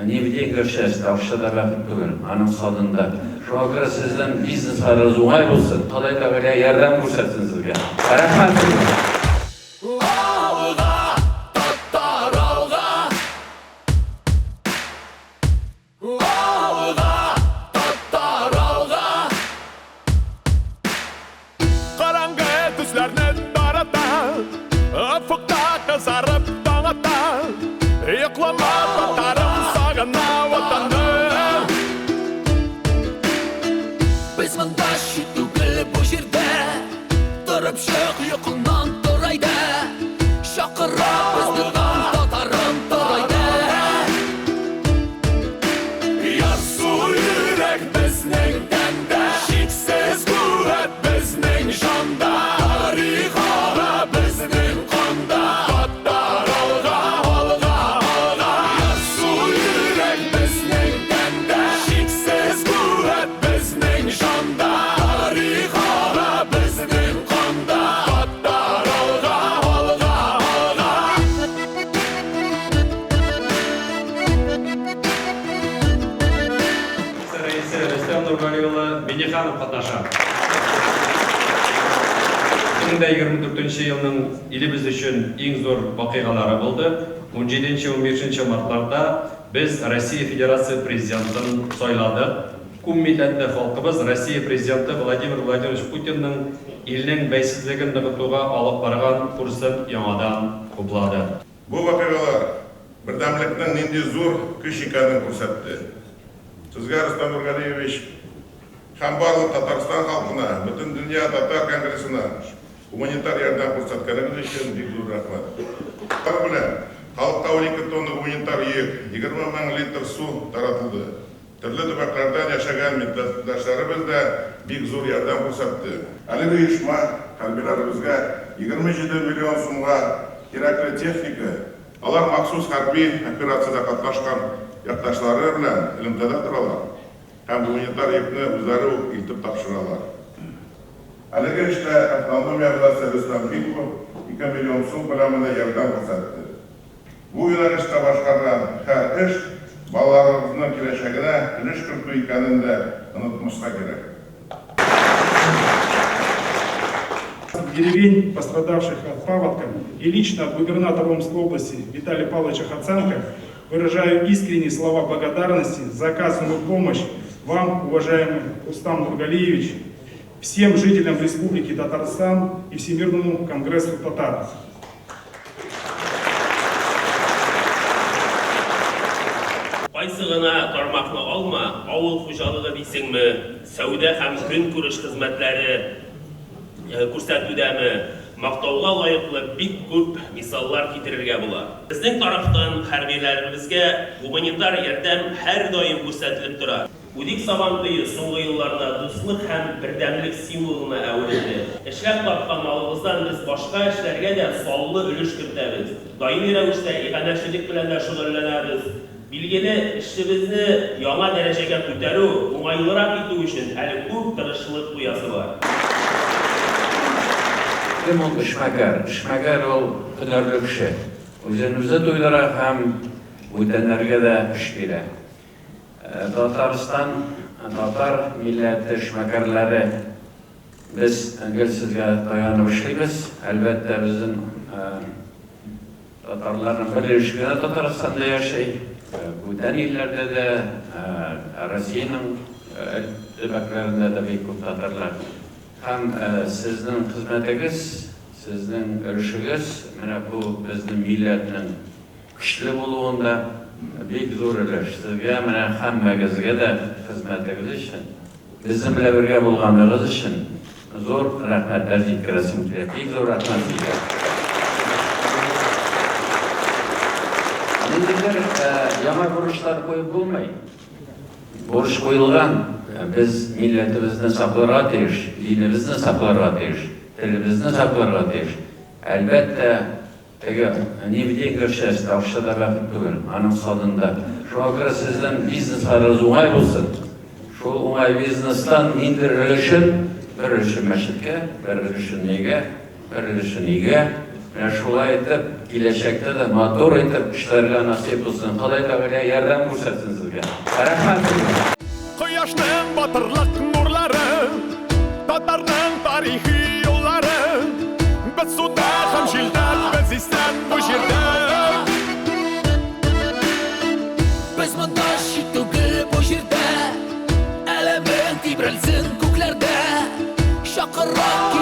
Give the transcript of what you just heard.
не в деньгах счастье, акчада бәхет түгел, аның санында. Шуңа күрә сезнең бизнесларыгыз уңай булсын, Ходай Тәгалә ярдәм күрсәтсен сезгә. Рәхмәт сезгә. Алга, татар, алга! Алга, татар, алга! Караңгы төсләрне тарата, Офыкта кызарып таң ата. Йоклама, татарым, сагына ватаным. Без монда чит түгел бу җирдә, Торып чык йокыңнан, тор әйдә. Чакыра безне таң, татарым, тор әйдә. Ярсу йөрәк безнең тәндә, Чиксез куәт безнең җанда. Тарих ага безнең канда. Татар алга, алга, алга. Ярсу йөрәк безнең тәндә, Чиксез куәт безнең җанда. Тарих ага безнең канда. Татар алга, алга, алга. Рәисе Рөстәм Нургали улы Миннеханов катнаша. 2024 елның илебез өчен иң зур вакыйгалары булды. 17-15 мартларда без Россия Федерация Президентын сайладык. Күпмилләтле халкыбыз Россия Президенты Владимир Владимирович Путинның илнең бәйсезлеген ныгытуга алып барган курсын яңадан хуплады. Бу вакыйгалар бердәмлекнең нинди зур көч икәнен күрсәтте. Сезгә, Рөстәм Нургалиевич, һәм барлык Татарстан халкына, Бөтендөнья татар конгрессына гуманитар ярдәм күрсәткәнегез өчен бик зур рәхмәт. Алар белән халыкка 12 тонна гуманитар йөк, 20 мең литр су таратылды. Төрле төбәкләрдән яшәгән милләттәшләребез дә бик зур ярдәм күрсәтте. Әлеге оешма хәрбиләребезгә 27 миллион сумга кирәкле техника, алар махсус хәрби операциядә катнашкан якташлары белән элемтәдә торалар һәм гуманитар йөкне үзләре үк илтеп тапшыралар. Әлеге эштә автономия әгъзасы Рөстәм Биков 2 миллион сум күләмендә ярдәм күрсәтте. Бу юнәлештә башкарган һәр эш балаларыбызның киләчәгенә өлеш кертү икәнен дә онытмаска кирәк. Деревень, пострадавших от паводка, и лично от губернатора Омской области Виталия Павловича Хоценко выражаю искренние слова благодарности за оказанную помощь вам, уважаемый Рустам Нургалиевич, всем жителям Республики Татарстан и Всемирному конгрессу татар. Кайсы гына тармакны алма, авыл хуҗалыгы дисеңме, сәүдә һәм көнкүреш хезмәтләре күрсәтүдәме, мактауга лаеклы бик күп мисаллар китерергә була. Безнең тарафтан хәрбиләребезгә гуманитар ярдәм һәрдаим күрсәтелеп тора. Үдик Сабантуе соңгы елларда дуслык һәм бердәмлек символына әверелде. Эшләп тапкан малыбыздан без башка эшләргә дә саллы өлеш кертәбез. Даими рәвештә иганәчелек белән дә шөгыльләнәбез. Билгеле, эшебезне яңа дәрәҗәгә күтәрү, уңайлырак итү өчен әле күп тырышлык куясы бар. Кем ул эшмәкәр? Эшмәкәр ул һөнәрле кеше. Үзен үзе туйдыра һәм бүтәннәргә дә эш бирә. Татарстан, татар милләте эшмәкәрләре, без гел сезгә таянып эшлибез. Әлбәттә, безнең татарларның бер өлеше генә Татарстанда яши. Бүтән илләрдә дә, Россиянең төбәкләрендә дә бик күп татарлар. Һәм сезнең хезмәтегез, сезнең өлешегез менә бу безнең милләтнең Көчле булуында бик зур өлеш. Сезгә, менә һәммәгезгә дә хезмәтегез өчен, безнең белән бергә булганыгыз өчен зур рәхмәтләр җиткерәсем килә. Бик зур рәхмәт сезгә. Ниндидер яңа бурычлар куеп булмый. Бурыч куелган, без милләтебезне сакларга тиеш, динебезне сакларга тиеш, телебезне сакларга тиеш. Әлбәттә, Теге не в деньгах счастье, акчада бәхет түгел, аның санында. Шуңа күрә сезнең бизнесларыгыз уңай булсын. Шул уңай бизнестан ниндидер өлешен, бер өлешен мәчеткә, бер өлешен нигә, бер өлешен өйгә. Менә шулай итеп, киләчәктә дә матур итеп эшләргә насыйп булсын. Ходай Тәгалә ярдәм күрсәтсен сезгә. Рәхмәт сезгә. Кояшның батырлык нурлары, татарның тарихи юллары. Без суда һәм җилдә, без исән бу җирдә. Без монда чит түгел бу җирдә. Әләмең тибрәлсен күкләрдә. Чакыра.